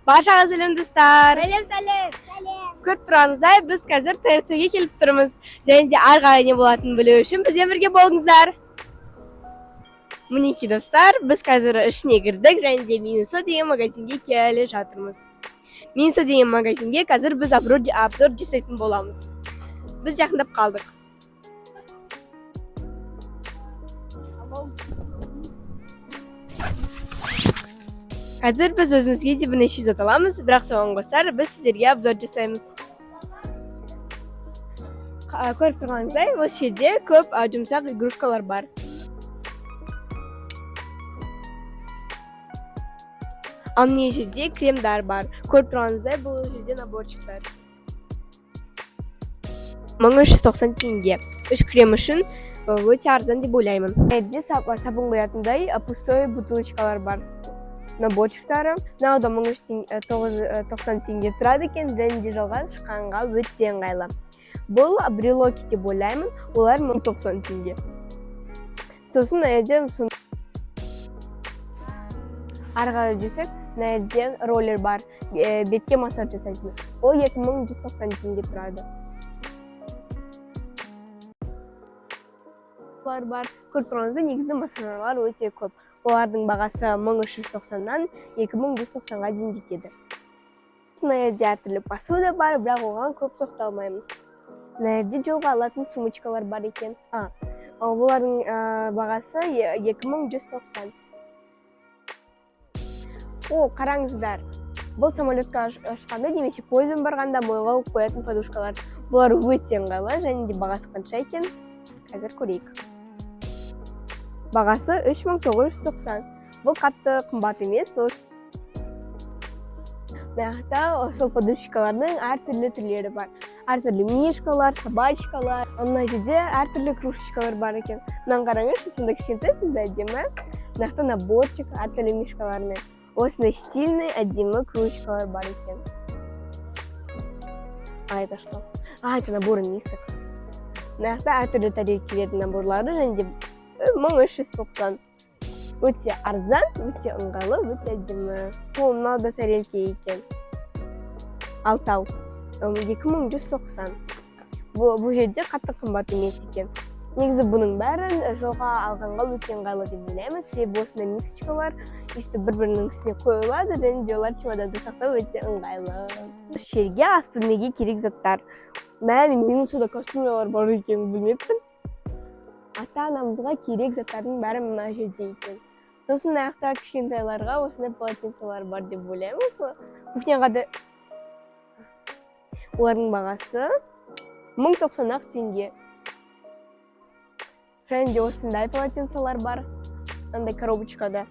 Баршаға сәлем, достар! Сәлем, сәлем, сәлем! Көріп тұрғаныңыздай, біз қазір ТРЦ-ге келіп тұрмыз және де ары қарай не болатынын білу үшін бізбен бірге болыңыздар. Мінекей, достар, біз қазір ішіне кірдік және де Минисо деген магазинге келе жатырмыз. Минисо деген магазинге қазір біз обзор жасайтын боламыз. Біз жақындап қалдық. Қазір біз өзімізге де бірнеше зат аламыз, бірақ соған қосар біз сіздерге обзор жасаймыз. Көріп тұрғаныңыздай, осы жерде көп жұмсақ игрушкалар бар. Ал мына жерде кремдар бар. Көріп тұрғаныңыздай, бұл жерде наборчиктар. 1390 теңге. Үш крем үшін өте арзан деп ойлаймын. Мына жерде сабын құятындай пустой бутылочкалар бар. Наборчиктары. Мынау да мың үш тоғыз тоқсан теңге тұрады екен және де жалған шыққанға өте ыңғайлы. Бұл брелоки деп ойлаймын, олар 1090 теңге. Сосын мына жерде ары қарай жүрсек, мына жерде роллер бар, бетке массаж жасайтын. Ол 2190 теңге тұрады. Бұлар бар. Көріп тұрғаныңыздай, негізі массажерлар өте көп. Олардың бағасы 1390-нан 2190-ға дейін жетеді. Мына жерде әртүрлі посуда бар, бірақ оған көп тоқталмаймыз. Мына жерде жолға алатын сумочкалар бар екен. Олардың бағасы 2190. О, қараңыздар. Бұл самолетқа ұшқанда немесе пойызбен барғанда мойынға қойып қоятын подушкалар. Бұлар өте ыңғайлы және де бағасы қанша екен? Қазір көрейік. Бағасы 3990. Бұл қатты қымбат емес. Мына жақта сол подушкалардың әртүрлі түрлері бар. Әртүрлі мишкалар, собачкалар. Мына жерде әртүрлі кружечкалар бар екен. Мынаны қараңызшы, сондай кішкентай, сондай әдемі. Мына жақта наборчик әртүрлі мишкалармен. Осындай стильный, әдемі кружечкалар бар екен. А это что? А, это наборы мисок. Мына жақта әртүрлі тарелкелердің наборлары және де 1390. Өте арзан, өте ыңғайлы, өте әдемі. О, мынау да тарелка екен. Алтау. 2190. Бұл жерде қатты қымбат емес екен. Негізі бұның бәрін жолға алғанға өте ыңғайлы деп ойлаймын. Себебі осындай мисочкалар өйстіп бір-бірінің үстіне қойылады және де олар чемоданда сақтау өте ыңғайлы. Осы жерге ас бөлмеге керек заттар. Мә, мен Минисода кастрюлялар бар екенін білмеппін. Ата-анамызға керек заттардың бәрі мына жерде екен. Сосын мына жақта кішкентайларға осындай полотенцелар бар деп ойлаймын. Осы кухняға да олардың бағасы 1090 ақ теңге. Және де осындай полотенцелар бар мынандай коробочкада.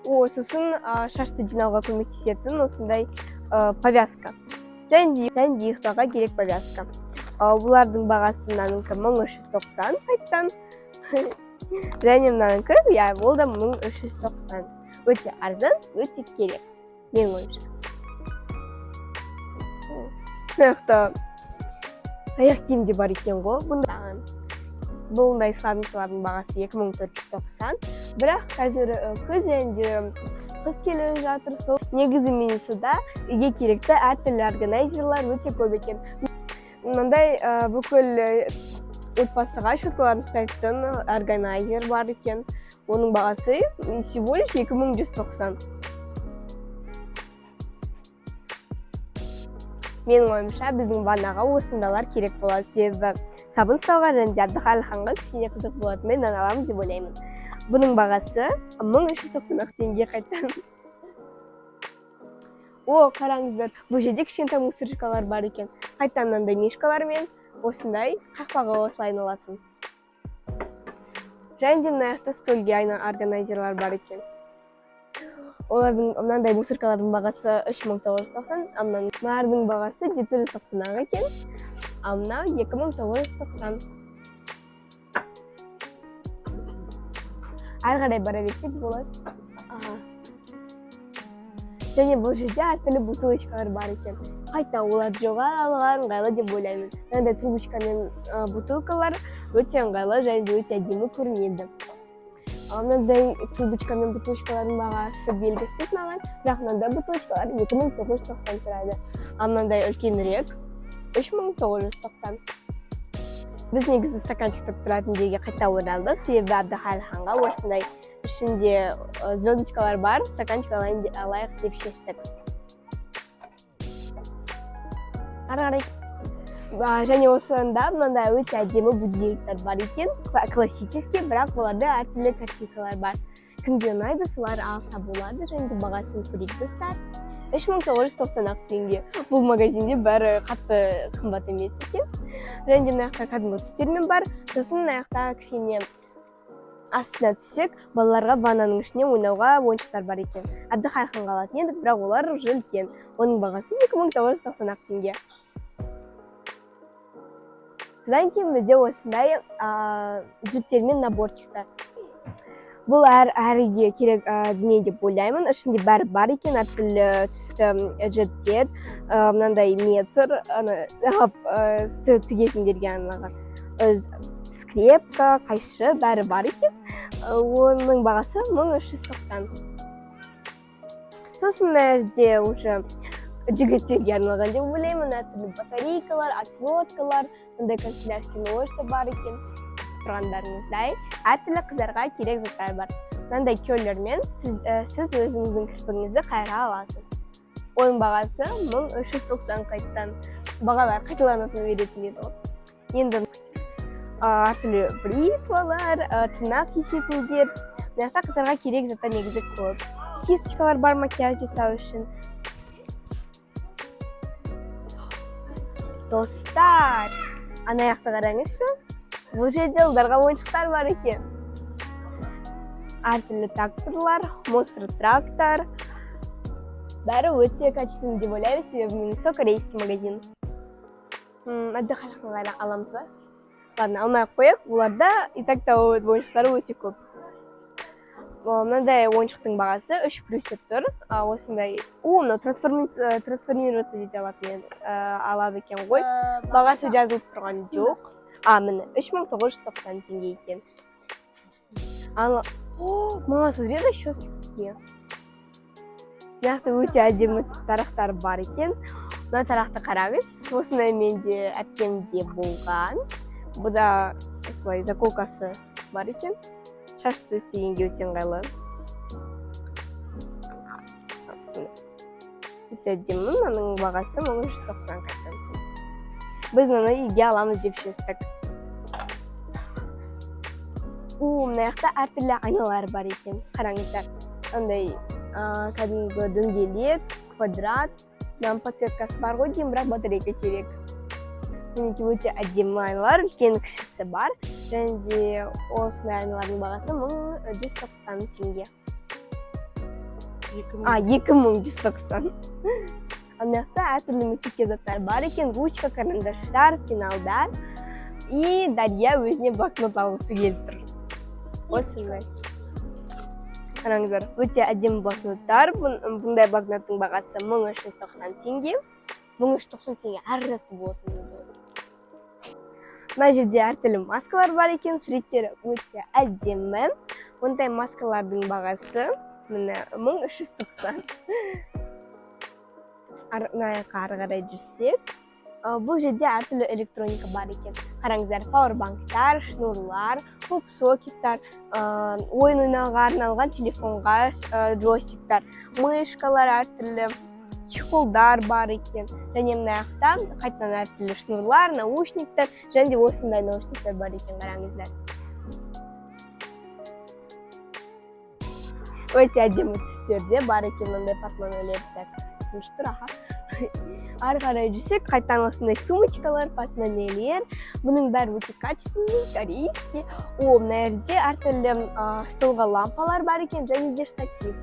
О, сосын, шашты жинауға көмектесетін осындай повязка. Және де ұйықтауға керек повязка. Бұлардың бағасы мынанікі 1390 қайттан. Және мынанікі, иә, ол да 1390. Өте арзан, өте керек, менің ойымша. Мына жақта аяқ киім де бар екен ғой. Бұндай сланцылардың бағасы 2490. Бірақ қазір күз және де қыс келе жатыр. Сол негізі Минисода үйге керекті әртүрлі органайзерлар өте көп екен. Мынандай бүкіл отбасыға щеткаларын ұстайтын органайзер бар екен. Оның бағасы всего лишь 2190. Менің ойымша, біздің ваннаға осындайлар керек болады. Себебі сабын ұстауға және де Әбдіхалықханға кішкене қызық болатын мен аламын деп ойлаймын. Бұның бағасы 1390 ақ теңге қайтадан. О, қараңыздар, бұл жерде кішкентай мусоркалар бар екен. Қайтадан мынандай мишкалармен осындай қақпаға осылай айналатын. Және де мына жақта стольге органайзерлар бар екен. Олардың мынандай мусоркалардың бағасы 3990, а мыналардың бағасы 790 ақ екен. А мынау 2990. Ары қарай бара берсек болады. Және бұл жерде әртүрлі бутылочкалар бар екен. Қайта олар жолға алуға ыңғайлы деп ойлаймын. Мынандай трубочкамен бутылкалар өте ыңғайлы және де өте әдемі көрінеді. Мынандай трубочка мен бутылочкалардың бағасы белгісіз маған, бірақ мынандай бутылочкалар 2990 тұрады. Ал мынандай үлкенірек 3990. Біз негізі стаканчиктер тұратын жерге қайта оралдық, себебі Әбдіхалық ханға осындай ішінде звездочкалар бар стаканчик алайық деп шештік. Ары қарай. Және осында мынандай өте әдемі будильниктер бар екен, классический, бірақ оларда әртүрлі картинкалар бар. Кімге ұнайды, солар алса болады. Және де бағасын көрейік, достар. 3990 ақ теңге. Бұл магазинде бәрі қатты қымбат емес екен. Және де мына жақта кәдімгі түстермен бар. Сосын мына жақта кішкене астына түссек, балаларға ваннаның ішіне ойнауға ойыншықтар бар екен. Әбдіхалық ханға алатын едік, бірақ олар уже үлкен. Оның бағасы 2990 ақ теңге. Содан кейін бізде осындай жіптермен наборчиктар. Бұл әр үйге керек дүние деп ойлаймын. Ішінде бәрі бар екен, әртүрлі түсті жіптер, мынандай метр, ана, тігетіндерге арналған. Скрепка, қайшы, бәрі бар екен. Оның бағасы 1390. Сосын мына жерде уже жігіттерге арналған деп ойлаймын. Әртүрлі батарейкалар, отверткалар, мындай канцелярский нож да бар екен. Тұрғандарыңыздай, әртүрлі қыздарға керек заттар бар. Мынандай керлермен сіз өзіңіздің кірпігіңізді қайыра аласыз. Оның бағасы 1390 қайттан. Бағалар қайталанатын беретін еді ғой. Енді әртүрлі бритвалар, тырнақ кесетіндер. Мына жақта қыздарға керек заттар негізі көп. Кисточкалар бар макияж жасау үшін. Достар, ана жақта қараңызшы. Бұл жерде ұлдарға ойыншықтар бар екен. Әртүрлі тракторлар, монстр трактор. Бәрі өте качественный деп ойлаймын, себебі Минисо корейский магазин. Әбдіхалықтың аламыз ба? Ладно, алмай ақ қояйық. Оларда и так та ойыншықтары өте көп. Мынандай ойыншықтың бағасы үш плюс деп тұр. Осындай. О, мынау трансформироваться ете алатын алады екен ғой. Бағасы жазылып тұрған жоқ. Міне, 3990 теңге екен. Ал, о, мама, смотри, расчески какие. Мына жақта өте әдемі тарақтар бар екен. Мына тарақты қараңыз. Осындай менде әпкемде болған. Бұда осылай заколкасы бар екен. Шашты істегенге өте ыңғайлы. Өте әдемі. Мынаның бағасы 1390 қайтадан. Біз мұны үйге аламыз деп шештік. О, мына жақта әртүрлі айналар бар екен. Қараңыздар. Андай кәдімгі дөңгелек, квадрат. Мынаның подсветкасы бар ғой деймін, бірақ батарейка керек. Мінекей, өте әдемі айналар, үлкен кішісі бар. Және де осындай айналардың бағасы 1190 теңге. 2190. Ана жақта әртүрлі мектепке заттар бар екен. Ручка, карандаштар, пеналдар. И Дария өзіне блокнот алғысы келіп тұр. Осындай. Қараңыздар, өте әдемі блокноттар. Бұндай блокноттың бағасы 1390 теңге. 1390 теңге әр затты болатын еді. Мына жерде әртүрлі маскалар бар екен, суреттері өте әдемі. Ондай маскалардың бағасы міне 1390. Мына жаққа ары қарай жүрсек, бұл жерде әртүрлі электроника бар екен. Қараңыздар, пауэрбанктар, шнурлар, поп-сокеттар, ойын ойнауға арналған телефонға джойстиктар, мышкалар, әртүрлі чехолдар бар екен. Және мына жақта қайтадан әртүрлі шнурлар, наушниктер және де осындай наушниктер бар екен, қараңыздар. Өте әдемі түстерде бар екен мындай портмонелер. Так, түсінші тұр, аха. Ары қарай жүрсек, қайтадан осындай сумочкалар, портмонелер. Бұның бәрі өте качественный, корейский. О, мына жерде әртүрлі столға лампалар бар екен және де штатив.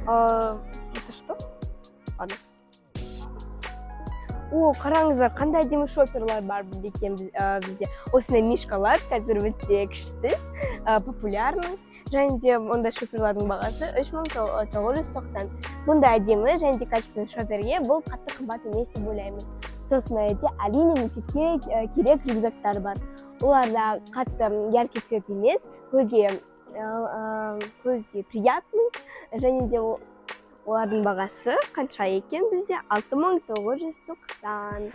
Это что? Ладно. О, қараңыздар, қандай әдемі шоперлар бар екен бізде. Осындай мишкалар қазір өте күшті, популярный. Және де ондай шоперлардың бағасы 3990. Бұндай әдемі және де качественный шоперге бұл қатты қымбат емес деп ойлаймын. Сосын мына жерде әрине мектепке керек рюкзактар бар. Оларда қатты яркий цвет емес, Көзге приятный. Және де олардың бағасы қанша екен бізде? 6990.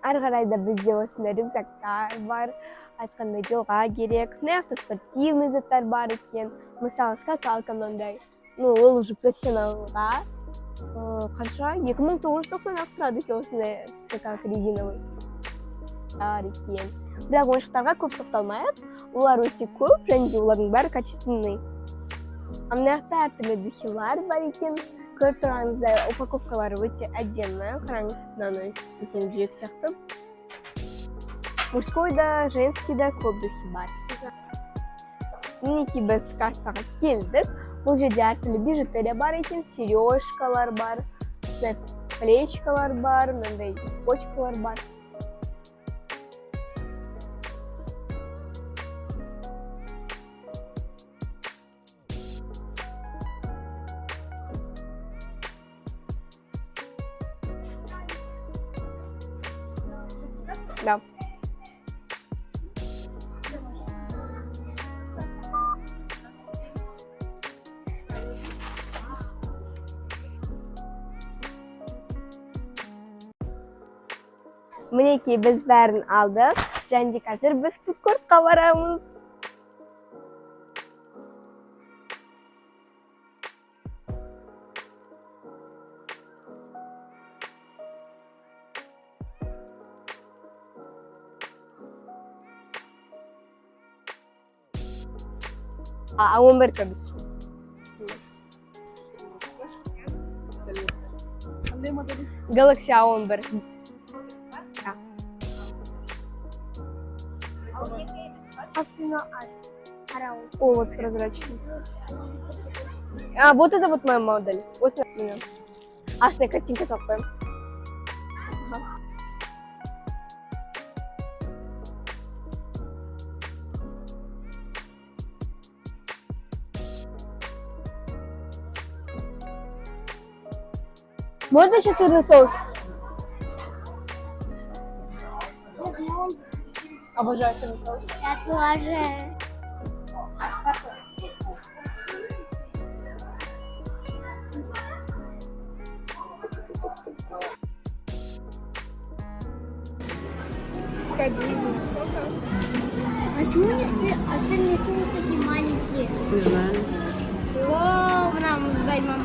Ары қарай да бізде осындай рюкзактар бар, айтқандай, жолға керек. Мына жақта спортивный заттар бар екен, мысалы, скакалка мынандай. Ну, ол уже профессионалға. Қанша? 2990 ақ тұрады екен осындай скакалка резиновый бар екен. Бірақ ойыншықтарға көп тоқталмайық, олар өте көп және де олардың бәрі качественный. А мына жақта әртүрлі духилар бар екен. Көріп тұрғаныңыздай, упаковкалары өте әдемі. Қараңыз, мынаны істесең, жүрек сияқты. Мужской да, женский да көп духи бар. Мінекей, біз кассаға келдік. Бұл жерде әртүрлі бижутерия бар екен, сережкалар бар, осындай колечкалар бар, мынандай цепочкалар бар. Да. Мінекей, біз бәрін алдық және де қазір біз фудкортқа барамыз. А 11, короче. Қандай модель? Galaxy A11. Да. Астына қарау. О, вот прозрачный. А, вот это вот моя модель. Осыны міне. Астына картинка салып қоямын. Ага. Можно еще сырный соус? Обожаю сырный соус. Я тоже. А чего у них сырный соус такие маленькие? Не знаю. О, мына мұздай, мам.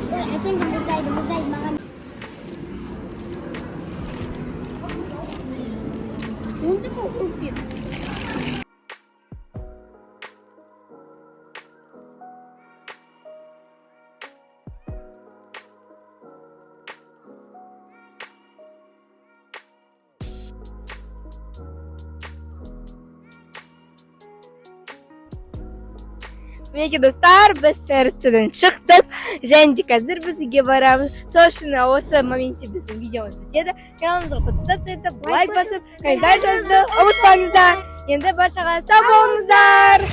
Әкем де мұздайды, мұздайды маған. Он такой хрупкий. Мінекей, достар, біз ТРЦ-ден шықтық және де қазір біз үйге барамыз. Сол үшін осы моментте біздің видеомыз бітеді. Каналымызға подписаться етіп, лайк басып, комментарий жазуды ұмытпаңыздар. Енді баршаға сау болыңыздар.